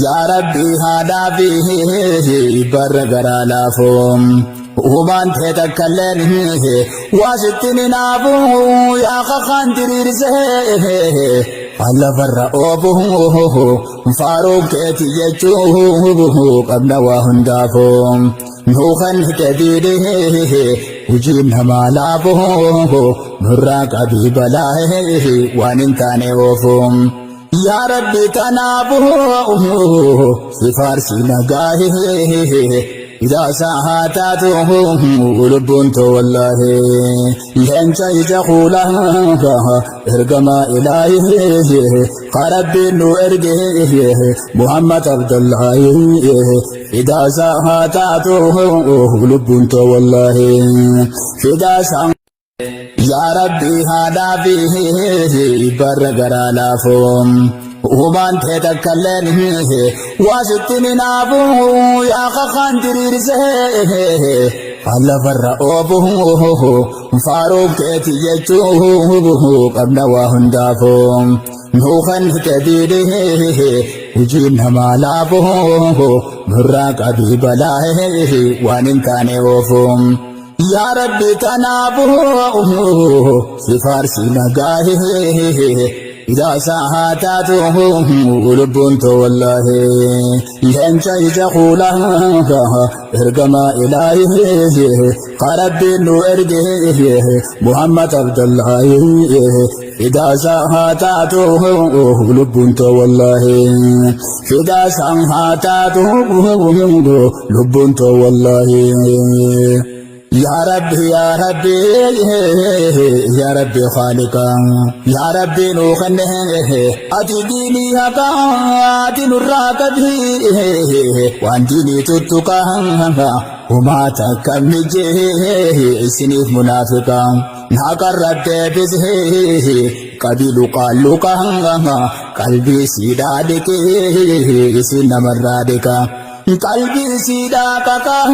Yaa Rabbii haadhaa fi barra garaa laafoo Uumaan tee takkalleen waa sitti ni naafu yaa kakaan diriirsee lafarra oofu faaruu keeti jechuu qabna waa hundaafuu nuu kan hite hojiin namaa laafu nurraa qabii balaa waan hin taane oofu. Yaa Rabbi tanaafuu si faarsi nagaahi Idaa haa taatu lubbuun too wallaahi leenca ija kuula ergamaa ilaahi ka Rabbiin nu erge Muhammad Abdullaahi Idaa haa taatu lubbuun too wallaahi Fidaa Yaa Rabbii haadhaa fi barra garaa laafoo Uumaan tee takkalleen waa sitti ni naafu yaa kakaan diriirsee lafarra oofu faaruu keeti jechuu qabna waa hundaafuu nuu kan hite diidee hojiin namaa laafu nurraa qabii balaa waan hin taane oofu. Yaa Rabbi tanaafuu si faarsi nagaahi Idaa haa taatu lubbuun too wallaahi leenca ija kuula ergamaa ilaahi ka Rabbiin nu erge Muhammad Abdullaahi Fidaa haa taatu lubbuun too wallaahi Fidaa haa taatu lubbuun too wallaahi Yaa Rabbi yaa Rabbi yaa Rabbi Khaaliqa yaa Rabbi nuu kenne ati diinii haqaa ati nurraa qabi waan diinii tuttuqa humaa takka mijee isiniif munaafiqa haqarra deebisee qabi luqaa luqa qalbii siidhaa dhiqee isin namarraa dhiqa. Qalbii siidhaa qaqaa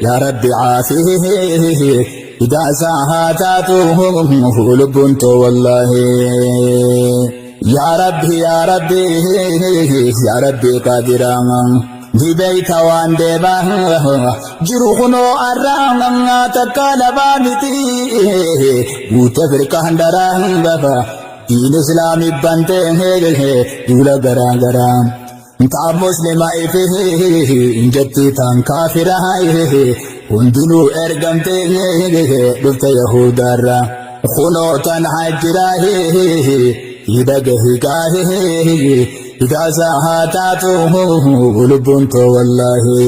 yaa Rabbi caafii hidaasaa haa taatu lubbuun too wallaahi. Yaa Rabbi yaa Rabbi yaa Rabbi qaadiraa dibeeyta waan deemaa jiru kunoo arraa takka labaa miti guute firqaan daraa diin islaamii bantee duula garaa garaa. Taa muslima ifi jetti taan kaafira hundinuu ergamte dhufte yahudaarra kunoo tan hajjira hidhagahi gaahi hidhaasa haa taatu lubbuun too wallaahi.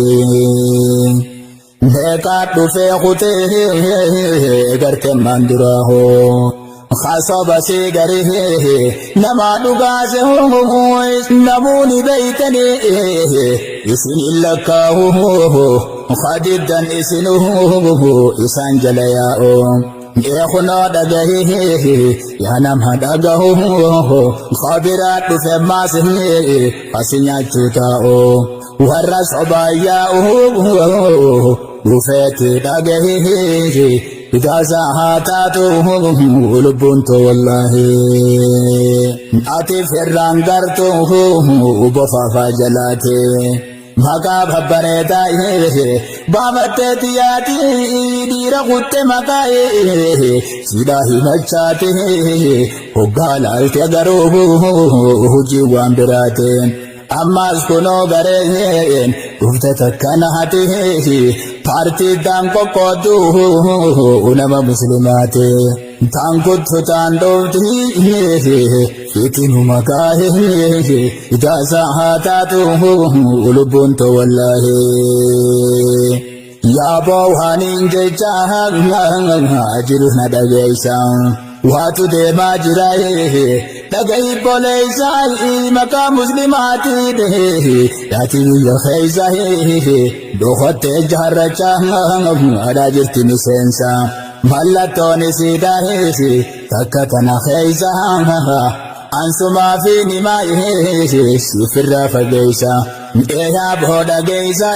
Meeqaa dhufee kutee garteen maan duraa hoo. Kasoba sii garii nama dhugaase namoonni beeytanii isin hin lakkaahu kadiddan isin isaan jala yaa'u. Eekunoo dhagahi yaa nama dhagahu kabiraa dhufe maas asi nyaachuu taa'u. Warra sobaa yaa'u dhufeetti dhagahi hidaasaa haa taatu lubbuun too wallaahi. Ati firraan gartuu bofaafaa jalaate. Maqaa babbareedaa baafattee xiyyaati dhiira kutte maqaa sidhaa himachaate hoggaa laalte garuu hojii waan biraate. Ammas kunoo gareen dhufte takka naati paartii taan qoqqooddu nama muslimaati. Taan kuttu taan dhufti fitinuma kaahe ijaasa haa taatu lubbuun too wallaahi. Yaa boohaniin jecha jiru na dhageessa. Waatu deemaa jira dhagahi boleessa maqaa muslimaatiin yaati biyya keessa dhokottee jaarracha adhaa jirti miseensa. Mallattoon isiidha takka tana keessa ansumaa fi nimaa sifirraa fageessa. Eeyaa booda geessa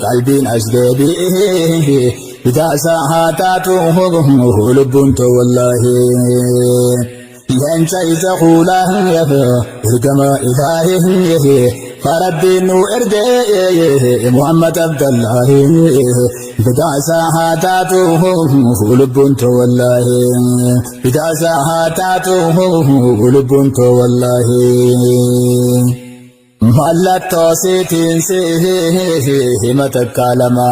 qalbiin as deebi'e. Hidaasaa haa taatu lubbuun too wallaahi. Leenca ija kuulaa ergama ilaahi Rabbiin nu erge Muhammad Abdallahi Fidaasaa haa taatu lubbuun too wallaahi Fidaasaa haa taatu lubbuun too wallaahi Mallattoo siitiin si hima takka lama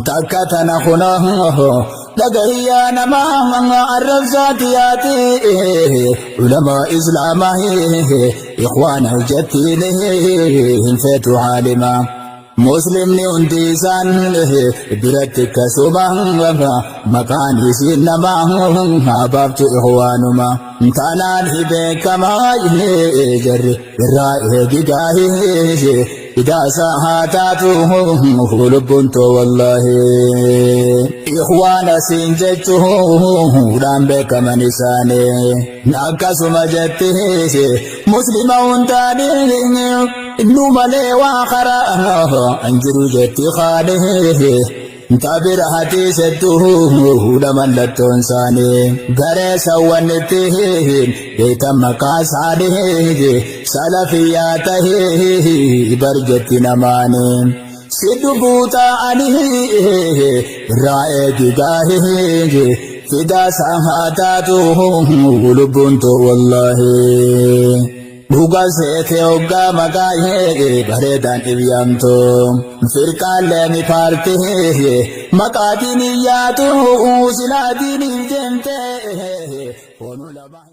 takka tana kunoo dhagahiyyaa namaa arrabsaati yaati ulamaa islaamaa ikhwaana jettiin hin feetu haalima Muslimni hundi isaan biratti akkasuma maqaan isiin namaa abaabtu ikhwaanuma tanaan beekamaa jarri irraa eegigaa Fidaasa haa taatu lubbuun too wallaahi. Ikhwaana siin jechuudhaan beekaman isaanii. Akkasuma jetti muslima hundaanii nu malee waa karaa hin jiru jetti kaanii. Tabira hadiis hedduudha mallattoon isaanii. Garee sawwannitti beekan maqaa isaanii salafiyyaa tahee bar jetti namaanii. Si dhufuu ta'anii irraa eegi gaahee fidaa isaa taatu lubbuun too wallaahi. Dhuga seete hoggaa maqaa bareedaan ibyaamtu. Firqaan leemi paartii maqaatiin iyyaatu silaatiin deemte. Hoonuu lama.